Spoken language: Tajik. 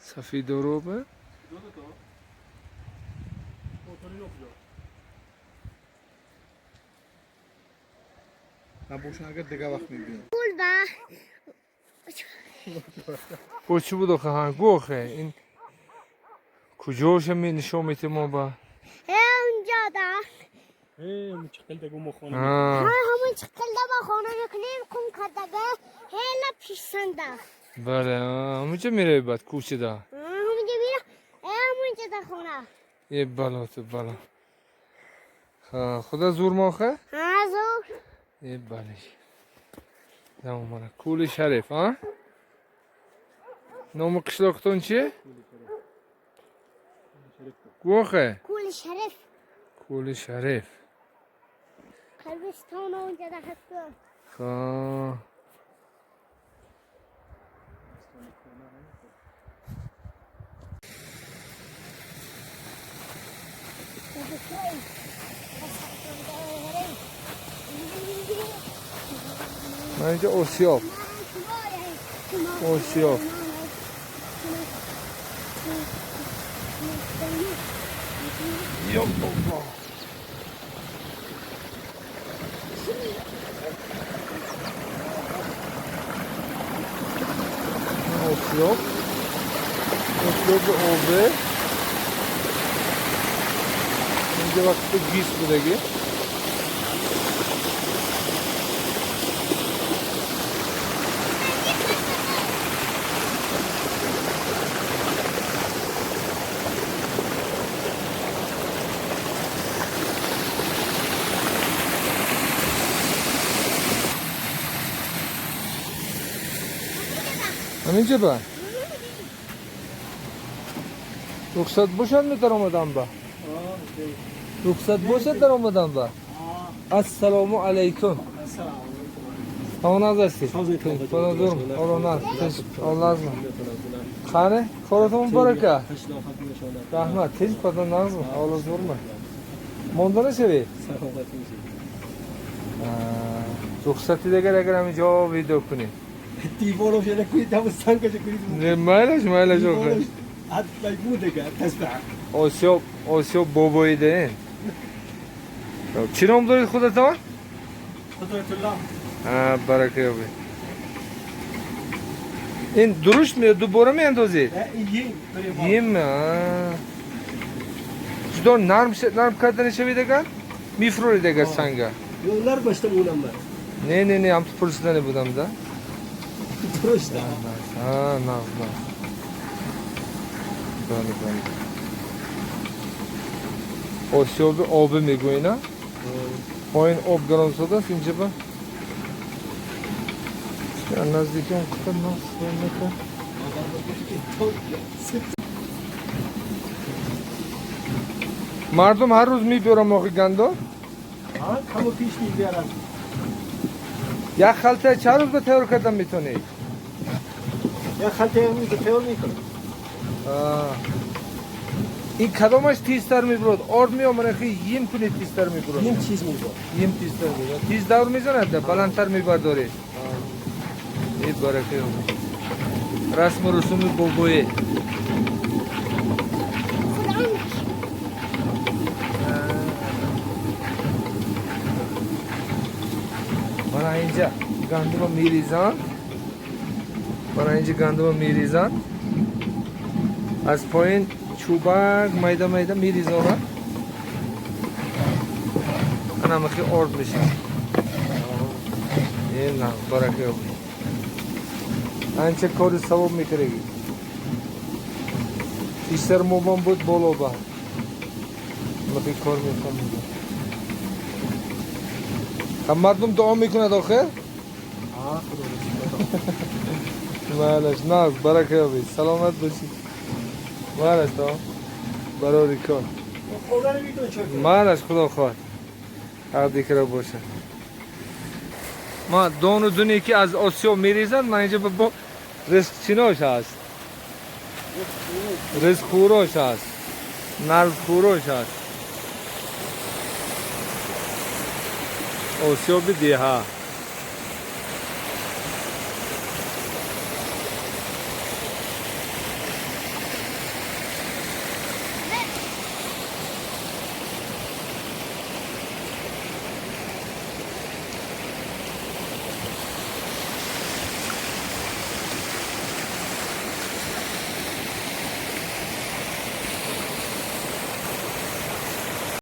Сафидоробе. Набошад агар дига вақт мебинем. Бо чӣ буд охе? Ҳа, гӯ охе. Ин куҷоша нишон метем мо ба? Унҷо да. А, Ҳамон чиқилда ба хона мекунем, кум кардага, ҳела писанда. Бале, ҳамонҷо мерави баъд кӯчада. Ҳамонҷо мера, ҳамонҷо да хона. Е бало ту бало. Ха, худо зур мо охе? Ҳа, зур. Е бале. Замона Кули Шариф, а? Номи қишлоқтон чие? Гӯ охе. Кули Шариф. Кули Шариф. Қабристон онҷо да ҳаст. Ха. Ман инҷо осиёб. Осиёб. Ё Аллоҳ. Осиёб. Осиёби обе. Инҷо вақти гис будагӣ. Ҳаминҷо ба? Рухсат бошад медаромадам ба? Рухсат бошад даромадам ба? Ассалому алайкум. Ҳамон ҳастед? Худо Оллоҳ. Қани, коратон муборака. Раҳмат, тез падар нағзм, Аллоҳ зурма. Монда нашавед? Рухсати дигар агар ҳаминҷо видео кунем. دیوارو شده کنید همون سنگش کنید. Не, майлаш, майлаш охе. حد بوده که تسبع. Осиёб, осиёб бобоидаен. Чӣ ном доред худатон? قدرت الله. Барака ёбед. Ин дурушт дубора меандозед? Ем. Ем. Ҷудо нарм нарм карда нашавед агар? Мефуроред агар санга. Yollar başta اونم من. Не, не, не, ҳамту пурсидане будам да. درسته. А, нағз, нағз. Бале, бале. Осиёби обе мегӯӣ, на? Поин об гаронсодааст инҷа ба? Наздики он қадар нағз мекун. Мардум ҳар рӯз мебиёрам охи гандо? کمو پیش میبرم. Як халта чанд рӯз ба тайёр кардан метавонед? یا خلطه روز تیار میکنم. Ин кадомаш тезтар мебурад? Орд меомада ки им кунед тезтар мебурад? Ем чиз میبرد. Им тезтар мебурад. Тез давр мезанад, баландтар мебардоред. Э барака ёбед. Расму русуми бобоӣ. Мана инҷа гандума мерезанд. Мана инҷа гандума мерезанд. Аз поин чӯбак майда майда мерезонад. Ана махи орд мешавад. Э на, барака ёбед. Анча кори савоб мекардагӣ. Пештар мобан буд боло ба. Махи кор мекардам. Мардум дуо мекунад охир? Малаш, нағз, барака ёбед. Саломат бошед. Малаш, то барори кор. Малаш, худо хоҳад. Ҳақ дикра бошад. Ма дону дуне ки аз осиё мерезанд, ман инҷа бо ризқчинош ҳаст. Ризқхӯрош ҳаст. Нарзхӯрош ҳаст. Осиёби деҳа.